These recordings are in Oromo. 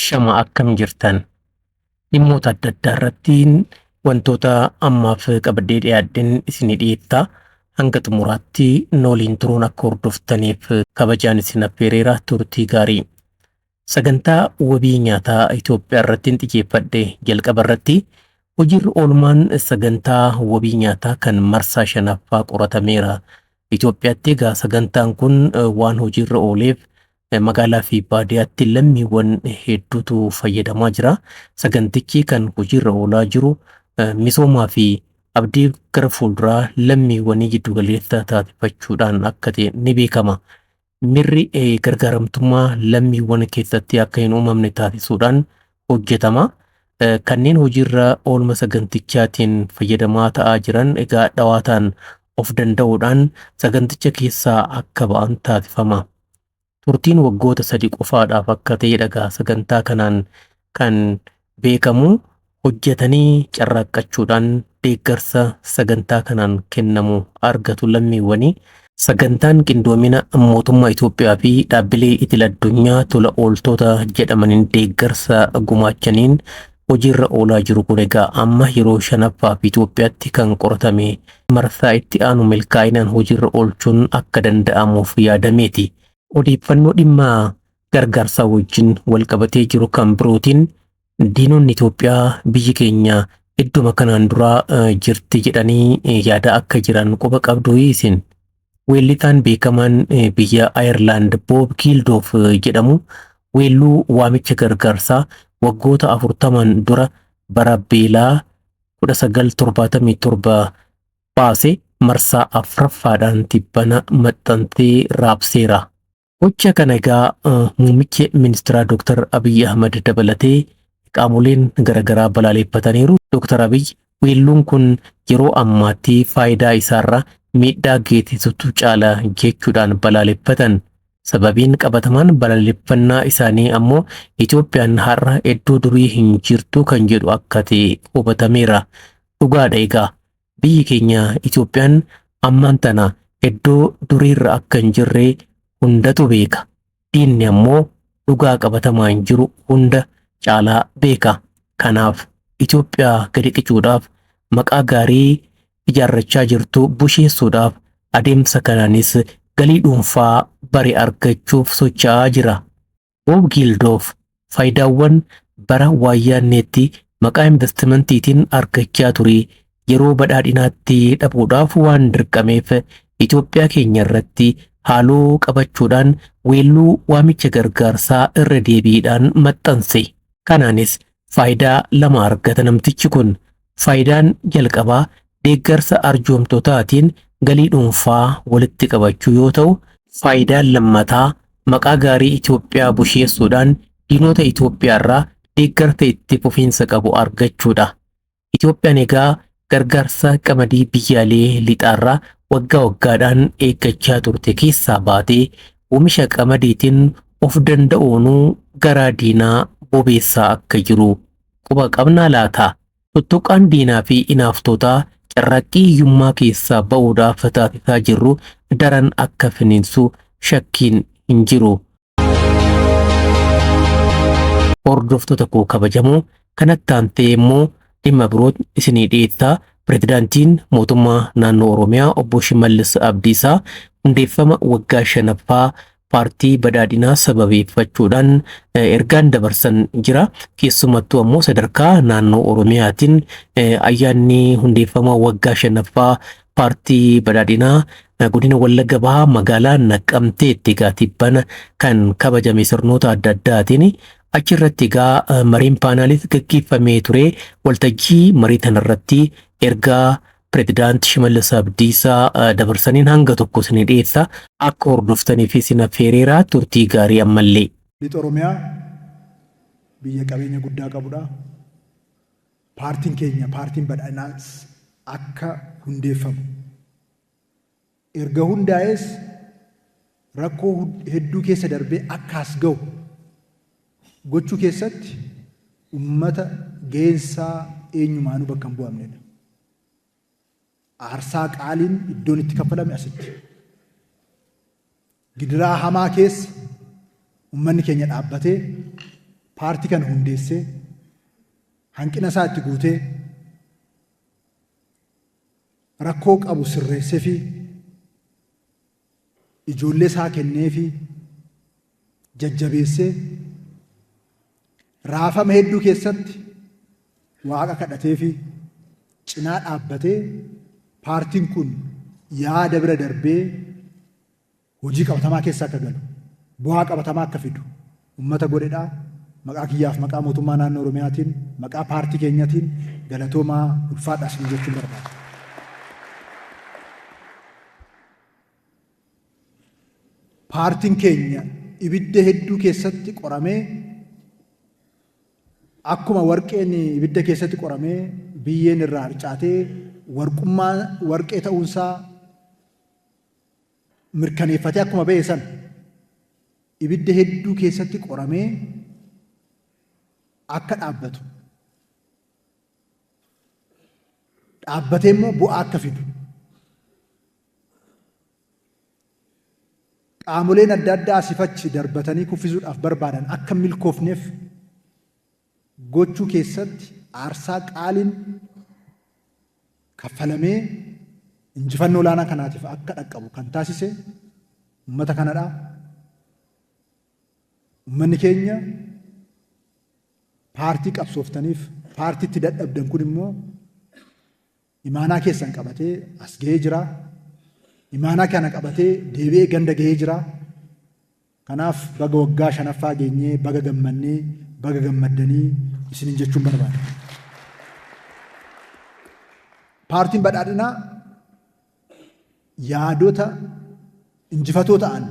Ashama akkam jirtan? Dhimmoota adda addaa irratti wantoota ammaaf qabadhee dhiyaadheen isinii dhiyeessa. Hanga xumuraatti nu waliin turuun akka hordoftaniif kabajaan isin affeereera. Turtii gaarii. Sagantaa wabii nyaataa Itoophiyaa irratti xiyyeeffadhe. Jalqaba irratti hojiirra oolmaan sagantaa wabii nyaataa kan marsaa shanaffaa qoratameera. Itoophiyaatti egaa sagantaan kun waan hojiirra ooleef magaalaa fi baadiyyaatti lammiiwwan hedduutu fayyadamaa jira. Sagantichi kan hojiirra oolaa jiru misoomaa fi abdii gara fuulduraa lammiiwwanii giddugaleessa taasifachuudhaan akka ta'e ni beekama. Mirri gargaaramtummaa lammiiwwan keessatti akka hin uumamne taasisuudhaan hojjetama. Kanneen hojiirra oolma sagantichaatiin fayyadamaa ta'aa jiran egaa dhawaataan of danda'uudhaan saganticha keessaa akka ba'an taasifama. Turtiin waggoota 3 qofaadhaaf akka ta'edha egaa sagantaa kanaan kan beekamu. Hojjetanii carraaqqachuudhaan deeggarsa sagantaa kanaan kennamu argatu lammiiwwanii. Sagantaan qindoomina mootummaa Itoophiyaa fi dhaabbilee idil addunyaa tola ooltota jedhamaniin deeggarsa gumaachaniin hojiirra oolaa jiru kun egaa amma yeroo shanaffaaf Itoophiyaatti kan qoratame marsaa itti aanu milkaa'inaan hojiirra oolchuun akka danda'amuuf yaadameeti. Odeeffannoo dhimma gargaarsaa wajjin walqabatee jiru kan birootiin diinonni Itoophiyaa biyyi keenya idduma kanaan duraa jirti jedhanii yaada akka jiran quba qabdu isin. Weellisaan beekamaan biyya Ayerlaand Boob Giildoof jedhamu weelluu waamicha gargaarsaa waggoota 40n dura bara beelaa 1977 baase marsaa afraffaadhaan tibbana maxxansee raabseera. Gocha kana egaa muummichi ministeeraa Dr. Abiy Ahmad dabalatee qaamoleen garaagaraa balaaleffataniiru. Dr. Abiy weelluun kun yeroo ammaatti faayidaa isaarra miidhaa geessisutu caala jechuudhaan balaaleffatan. Sababiin qabatamaan balaaleffannaa isaanii ammoo Itoophiyaan har'a iddoo durii hin jirtu kan jedhu akka ta'e hubatameera. Dhugaadha egaa biyyi keenya Itoophiyaan ammaan tana iddoo duriirra akka hin jirre hundatu beeka. Diinni ammoo dhugaa qabatamaan jiru hunda caalaa beeka. Kanaaf Itoophiyaa gadi qicuudhaaf maqaa gaarii ijaarrachaa jirtu busheessuudhaaf adeemsa kanaanis galii dhuunfaa bare argachuuf socho'aa jira. Boob Giildoof faayidaawwan bara waayyaanneetti maqaa investimentiitiin argachaa ture yeroo badhaadhinaatti dhabuudhaaf waan dirqameef Itoophiyaa keenya irratti haaloo qabachuudhaan weelluu waamicha gargaarsaa irra deebiidhaan maxxanse. Kanaanis faayidaa lama argata namtichi kun. Faayidaan jalqabaa deeggarsa arjoomtotaatiin galii dhuunfaa walitti qabachuu yoo ta'u, faayidaan lammataa maqaa gaarii Itoophiyaa busheessuudhaan diinota Itoophiyaarraa deeggarsa itti fufiinsa qabu argachuudha. Itoophiyaan egaa gargaarsa qamadii biyyaalee lixaarraa waggaa waggaadhaan eeggachaa turte keessaa baatee oomisha qamadiitiin of danda'uunuu garaa diinaa bobeessaa akka jiru quba qabnaa laata? Tuttuqaan diinaa fi inaaftootaa carraaqqii hiyyummaa keessaa ba'uudhaaf taasisaa jirru daran akka finiinsu shakkiin hin jiru. Hordoftoota koo kabajamoo, kanatti aansee immoo dhimma biroo isinii dhiyeessaa. Pirezidaantiin mootummaa naannoo Oromiyaa obbo Shimallis Abdiisaa hundeeffama waggaa shanaffaa paartii badhaadhinaa sababeeffachuudhaan ergaan dabarsan jira. Keessumattuu ammoo sadarkaa naannoo Oromiyaatiin ayyaanni hundeeffama waggaa shanaffaa paartii badhaadhinaa godina Wallagga Bahaa magaalaa Naqqamteetti egaa tibbana kan kabajame sirnoota adda addaatiin. Achirratti egaa mariin paanaalis gaggeeffamee ture. Waltajjii marii tanarratti ergaa Pirezidaanti Shimallis Abdiisaa dabarsaniin hanga tokko isinii dhiyeessa. Akka hordoftaniif isin affeereera. Turtii gaarii ammallee. Lixa Oromiyaa biyya qabeenya guddaa qabudha. Paartiin keenya paartiin badhaadhinaas akka hundeeffamu. Erga hundaa'es rakkoo hedduu keessa darbee akka as ga'u gochuu keessatti ummata ga'eensaa eenyumaanuu bakka hin bu'amnedha. Aarsaa qaaliin iddoon itti kaffalame asitti. Gidiraa hamaa keessa ummanni keenya dhaabbatee Paartii kana hundeessee hanqina isaa itti guutee rakkoo qabu sirreessee fi ijoollee isaa kennee fi jajjabeessee raafama hedduu keessatti Waaqa kadhatee fi cinaa dhaabbatee paartiin kun yaada bira darbee hojii qabatamaa keessa akka galu, bu'aa qabatamaa akka fidu ummata godhedha. Maqaa kiyyaaf maqaa mootummaa naannoo Oromiyaatiin, maqaa paartii keenyatiin galatoomaa, ulfaadhaa isin jechuun barbaada. Paartiin keenya ibidda hedduu keessatti qoramee, akkuma warqeen ibidda keessatti qoramee biyyeen irraa harcaatee warqummaa warqee ta'uunsaa mirkaneeffatee akkuma ba'e sana, ibidda hedduu keessatti qoramee akka dhaabbatu, dhaabbatee immoo bu'aa akka fidu, qaamoleen adda addaa asiif achi darbatanii kuffisuudhaaf barbaadan akka hin milkoofneef gochuu keessatti aarsaa qaaliin kaffalamee injifannoo olaanaa kanaatiif akka dhaqqabu kan taasise ummata kanadha. Ummanni keenya paartii qabsooftaniif, paartii itti dadhabdan kun immoo imaanaa keessan qabatee as gahee jira. Imaanaa kana qabatee deebi'ee ganda gahee jira. Kanaaf baga waggaa shanaffaa geenyee, baga gammannee, baga gammaddanii isiniin jechuun barbaada. Paartiin Badhaadhinaa yaadota injifatoo ta'an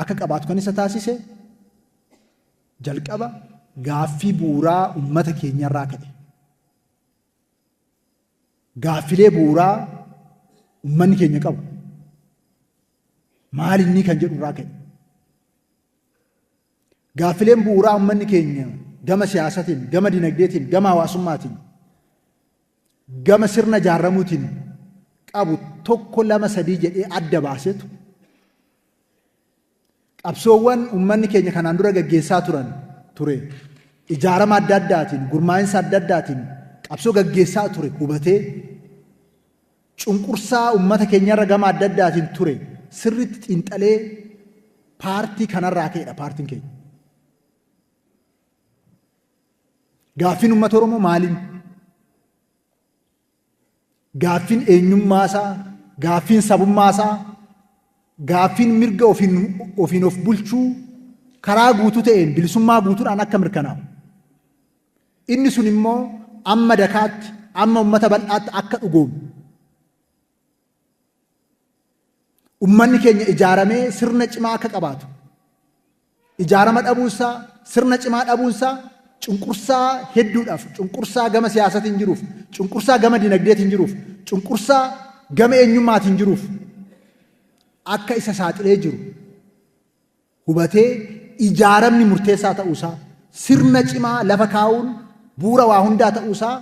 akka qabaatu kan isa taasise jalqaba gaaffii bu'uuraa uummata keenyarraa ka'e. Gaaffilee bu'uuraa uummanni keenya qabu maal inni kan jedhu irraa ka'e. Gaaffileen bu'uuraa uummanni keenya gama siyaasatiin, gama dinagdeetiin, gama hawaasummaatiin, gama sirna ijaaramuutiin qabu tokko, lama, sadii jedhee adda baasetu qabsoowwan uummanni keenya kanaan dura gaggeessaa ture, ijaarama adda addaatiin, gurmaa'insa adda addaatiin qabsoo gaggeessaa ture hubatee, cunqursaa uummata keenyarra gama adda addaatiin ture sirriitti xiinxalee paartii kanarraa ka'edha paartiin keenya. Gaaffiin uummata Oromoo maaliin? Gaaffiin eenyummaasaa, gaaffiin sabummaasaa, gaaffiin mirga ofiin of bulchuu karaa guutuu ta'een bilisummaa guutuudhaan akka mirkanaa'u. Inni sun immoo amma dakaatti, amma uummata bal'aatti akka dhugoomu. Uummanni keenya ijaaramee sirna cimaa akka qabaatu. Ijaarama dhabuunsaa, sirna cimaa dhabuunsaa cunqursaa hedduudhaaf, cunqursaa gama siyaasatiin jiruuf, cunqursaa gama dinagdeetiin jiruuf, cunqursaa gama eenyummaatiin jiruuf akka isa saaxilee jiru hubatee, ijaaramni murteessaa ta'uusaa, sirna cimaa lafa kaa'uun bu'uura waa hundaa ta'uusaa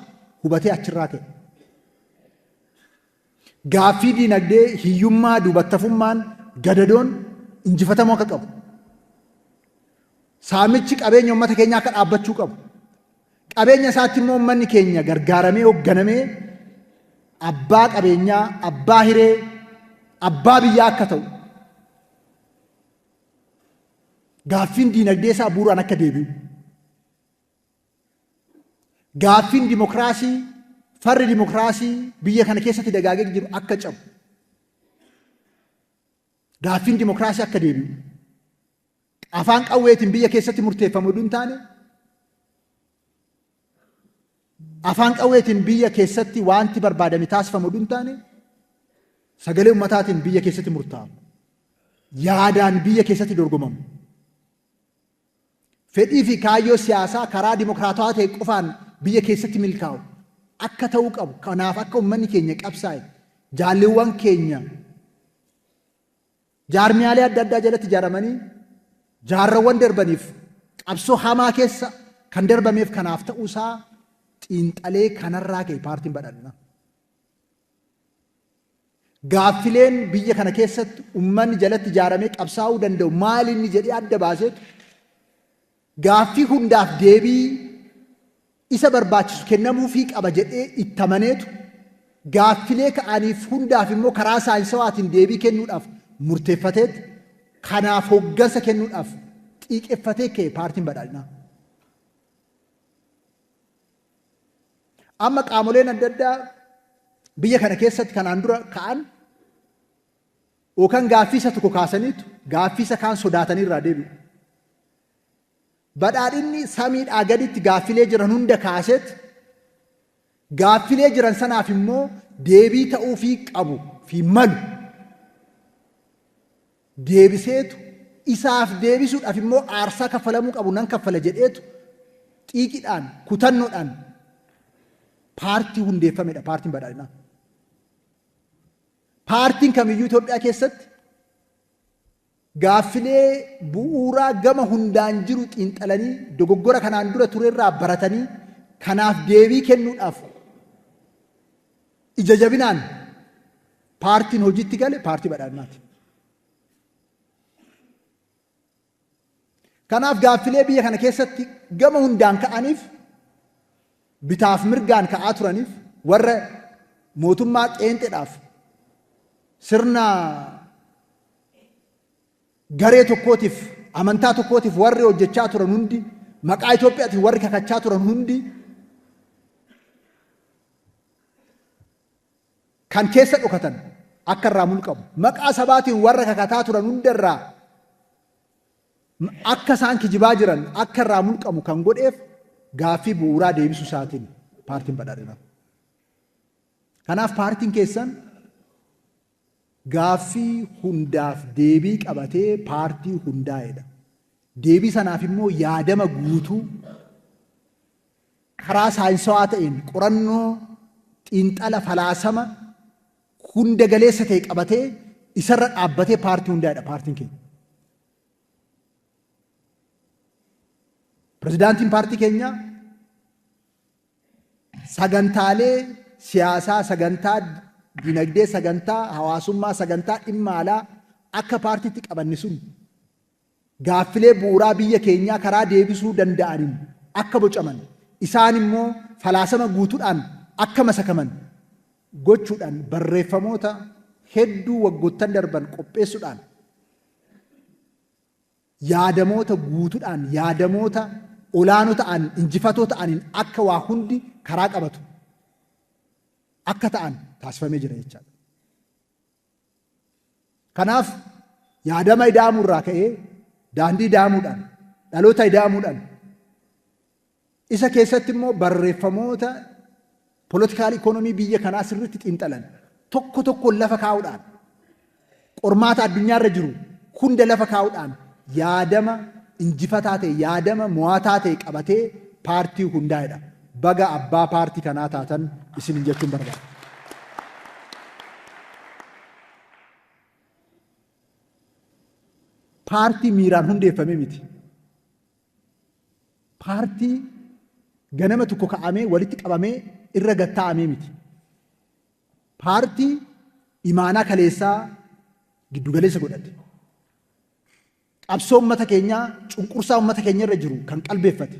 hubatee achirraa ka'e. Gaaffii diinagdee hiyyummaa, duubattafummaan, gadadoon injifatamuu akka qabu. Saamichi qabeenya uummata keenyaa akka dhaabbachuu qabu. Qabeenya isaatti immoo uummanni keenya gargaaramee hoogganamee abbaa qabeenyaa, abbaa hiree, abbaa biyyaa akka ta'u. Gaaffiin diinagdee isaa bu'uuraan akka deebi'u. Gaaffiin dimokiraasii, farri dimokiraasii biyya kana keessatti dagaagee jiru akka cabu. Gaaffiin dimokiraasii akka deebi'u. Afaan qawweetiin biyya keessatti murteeffamu hin taane, afaan qawweetiin biyya keessatti wanti barbaadame taasifamu hin taane, sagalee ummataatiin biyya keessatti murtaa'u. Yaadaan biyya keessatti dorgomamu. Fedhii fi kaayyoo siyaasaa karaa dimokiraatawaa ta'e qofaan biyya keessatti milkaa'u akka ta'uu qabu. Kanaaf akka uummanni keenya qabsaa'e, jaalliiwwan keenya jaarmiyaalee adda addaa jalatti ijaaramanii jaarrawwan darbaniif qabsoo hamaa keessa kan darbameef kanaaf ta'uusaa xiinxalee kanarraa ka'e Paartiin Badhaadhinaa. Gaaffileen biyya kana keessatti uummanni jalatti ijaaramee qabsaa'uu danda'u maal inni jedhee adda baaseetu Gaaffii hundaaf deebii isa barbaachisu kennamuufii qaba jedhee itti amaneetu gaaffilee ka'aniif hundaaf immoo karaa saayinsawaatiin deebii kennuudhaaf murteeffateet kanaaf hoggansa kennuudhaaf xiiqeffatee ka'e paartiin badhaadhinaa. Amma qaamoleen adda addaa biyya kana keessatti kanaan dura ka'an yookaan gaaffii isa tokko kaasaniitu gaaffii isa kaan sodaatanii irraa deebi'u. Badhaadhinni samiidhaa gaditti gaaffilee jiran hunda kaaseet gaaffilee jiran sanaaf immoo deebii ta'uufii qabu fi malu deebiseetu isaaf deebisuudhaaf immoo aarsaa kaffalamuu qabu nan kaffala jedheetu xiiqiidhaan kutannoodhaan paartii hundeeffamedha paartiin badhaadhinaa. Paartiin kamiyyuu Itoophiyaa keessatti gaaffilee bu'uuraa gama hundaan jiru xiinxalanii dogoggora kanaan dura turerraa baratanii kanaaf deebii kennuudhaaf ija jabinaan paartiin hojiitti gale paartii badhaadhinaati. Kanaaf gaaffilee biyya kana keessatti gama hundaan ka'aniif bitaaf mirgaan ka'aa turaniif warra mootummaa qeenxeedhaaf sirna garee tokkootiif amantaa tokkootiif warri hojjechaa turan hundi maqaa Itoophiyaatiif warri kakachaa turan hundi kan keessa dhokatan akka irraa mulqamu maqaa sabaatiin warra kakataa turan hunda irraa akka isaan kijibaa jiran akka irraa mulqamu kan godheef gaaffii bu'uuraa deebisuu isaatiin paartiin badhaadhinaa. Kanaaf paartiin keessan gaaffii hundaaf deebii qabatee paartii hundaa'edha. Deebii sanaaf immoo yaadama guutuu karaa saayinsawaa ta'een qorannoo xiinxala falaasama hunda galeessa ta'e qabatee isarra dhaabbatee paartii hundaa'edha paartiin keenya. Pirezidaantiin paartii keenyaa sagantaalee siyaasaa, sagantaa dinagdee, sagantaa hawaasummaa, sagantaa dhimma alaa akka paartiitti qabanne sun gaaffilee bu'uuraa biyya keenyaa karaa deebisuu danda'aniin akka bocaman, isaan immoo falaasama guutuudhaan akka masakaman gochuudhaan barreeffamoota hedduu waggoottan darban qopheessuudhaan yaadamoota guutuudhaan yaadamoota olaanoo ta'an injifatoo ta'aniin akka waa hundi karaa qabatu akka ta'an taasifamee jira jechaadha. Kanaaf yaadama ida'amuu irraa ka'ee daandii ida'amuudhaan dhaloota ida'amuudhaan isa keessatti immoo barreeffamoota poolitikaal ikoonomii biyya kanaa sirriitti xiinxalan tokko tokkoon lafa kaa'uudhaan qormaata addunyaarra jiru hunda lafa kaa'uudhaan yaadama injifataa ta'e yaadama mo'ataa ta'e qabatee paartii hundaa'edha. Baga abbaa paartii kanaa taatan isinin jechuun barbaada. Paartii miiraan hundeeffame miti. Paartii ganama tokko ka'amee walitti qabamee irra gattaa'amee miti. Paartii imaanaa kaleessaa giddugaleessa godhate. Qabsoo uummata keenyaa cunqursaa uummata keenya irra jiru kan qalbeeffate.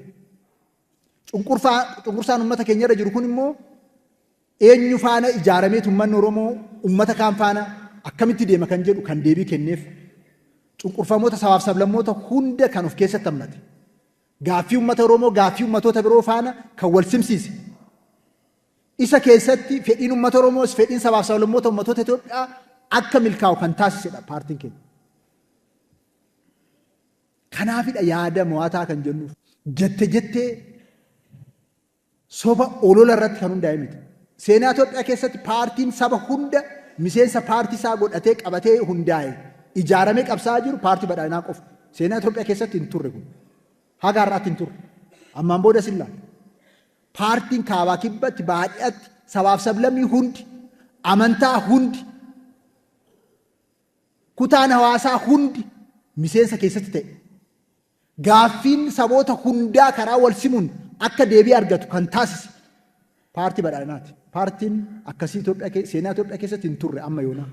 Cunqursaan uummata keenya irra jiru kun immoo eenyu faana ijaarameetu uummanni Oromoo uummata kaan faana akkamitti deema kan jedhu kan deebii kenneef cunqurfamoota sabaaf sablammoota hunda kan of keessatti hammate. Gaaffii uummata Oromoo gaaffii uummatoota biroo faana kan wal simsiise. Isa keessatti fedhiin uummata Oromoos fedhiin sabaaf sablammoota uummatoota Itoophiyaa akka milkaa'u kan taasisedha paartiin keenya. Kanaafidha yaada mo'ataa kan jennuuf. Jette jettee soba olola irratti kan hundaa'e miti. Seenaa Itoophiyaa keessatti paartiin saba hunda miseensa paartii isaa godhatee qabatee hundaa'e ijaaramee qabsaa'aa jiru paartii badhaadhinaa qofa. Seenaa Itoophiyaa keessatti hin turre kun. Haga har'aatti hin turre. Ammaan boodas hin laalla. Paartiin kaabaa kibbatti baadiyyaatti sabaaf sablammii hundi amantaa hundi kutaan hawaasaa hundi miseensa keessatti ta'e gaaffiin saboota hundaa karaa wal simuun akka deebii argatu kan taasise paartii badhaadhinaati. Paartiin akkasii Itoophiyaa seenaa Itoophiyaa keessatti hin turre amma yoonaa.